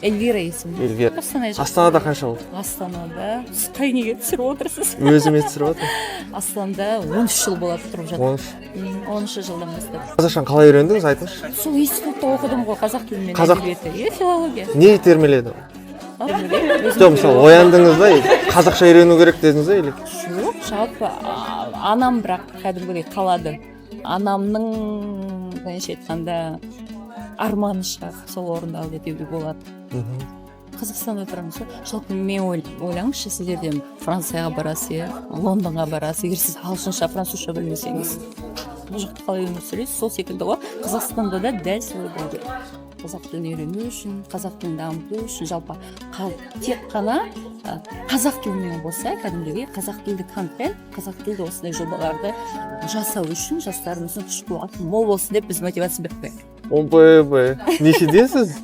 Эльвира есімім. Эльвира. Қостанай жақ. Астанада қанша болды? Астанада, сіз қай неге түсіріп отырсыз? Өзіме түсіріп отырмын. Астанада 13 жыл болады тұрып жатыр. 13. 10-жылдан бастап. Қазақшаны қалай үйрендіңіз, айтыңызшы. Сол институтта оқыдым ғой, қазақ тілі мен әдебиеті, иә, филология. Не итермеледі? Өзім. Жоқ, мысалы, ояндыңыз да, қазақша үйрену керек дедіңіз ба или? Жоқ, жалпы анам бірақ кәдімгідей қалады. Анамның, былайша айтқанда, арманы шығар, сол орындалды деуге болады. Қазақстанда тұрамыз ғой. Жалпы мен ойлаңызшы, сіздерден Францияға барасыз, иә, Лондонға барасыз, егер сіз ағылшынша, французша білмесеңіз, бұл жақта қалай өмір сүресіз? Сол секілді ғой, Қазақстанда да дәл солай болу керек. Қазақ тілін үйрену үшін, қазақ тілін дамыту үшін, жалпы тек қана қазақ тілімен қоса кәдімгідей қазақ тілді контент, қазақ тілді осындай жобаларды жасау үшін жастарымыздың күш қуаты мол болсын деп біз мотивация беріп қояйық. Ойбай, нешедесіз?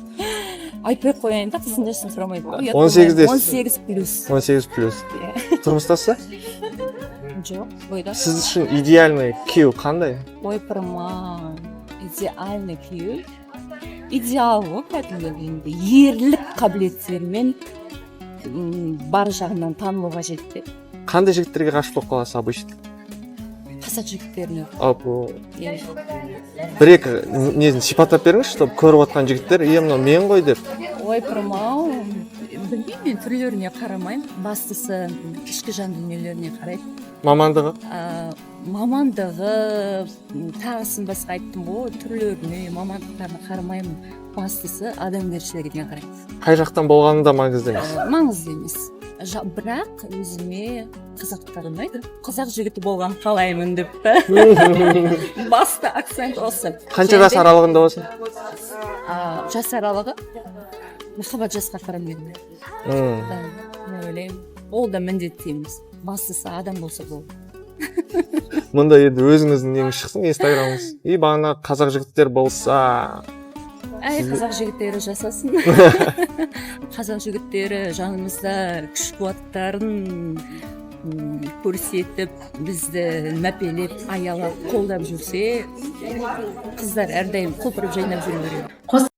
Айтпай ақ қояйын да, қыздың жасын сұрамайды ғой, ұят. 18-десіз. 18+. 18+. Иә. Тұрмыстасыз? Жоқ, бойдақ. Сіз үшін идеальный күйеу қандай? Ойпырмай, идеальный күйеу, идеал ғой кәдімгі. Енді ерлік қабілеттерімен бар жағынан танылу қажет те. Қандай жігіттерге ғашық болып қаласыз обычно? Қазақ жігіттеріне. Апо. Иә. Бір екі несін сипаттап беріңізші, чтобы көріп отқан жігіттер «Е, мынау мен ғой» деп. Ойпырмау, білмеймін, мен түрлеріне қарамаймын, бастысы ішкі жан дүниелеріне қараймын. Мамандығы? Мамандығы, тағысын басқа айттым ғой, түрлеріне, мамандықтарына қарамаймын, бастысы адамгершілігіне қараймын. Қай жақтан болғаны да маңызды емес? Маңызды емес. Бірақ өзіме қазақтар ұнайды, қазақ жігіті болған қалаймын деп та, басты акцент осы. Қанша жас аралығында болсын? Жас аралығы, махаббат жасқа қарамайды. Да, мен ойлаймын, ол да міндетті емес, бастысы адам болса болды. Мұнда енді өзіңіздің неңіз шықсын, Инстаграмыңыз, и бағана қазақ жігіттер болса. Әй, қазақ жігіттері жасасын, қазақ жігіттері жанымызда күш қуаттарын көрсетіп, бізді мәпелеп, аялап, қолдап жүрсе, қыздар әрдайым құлпырып, жайнап жүре береді.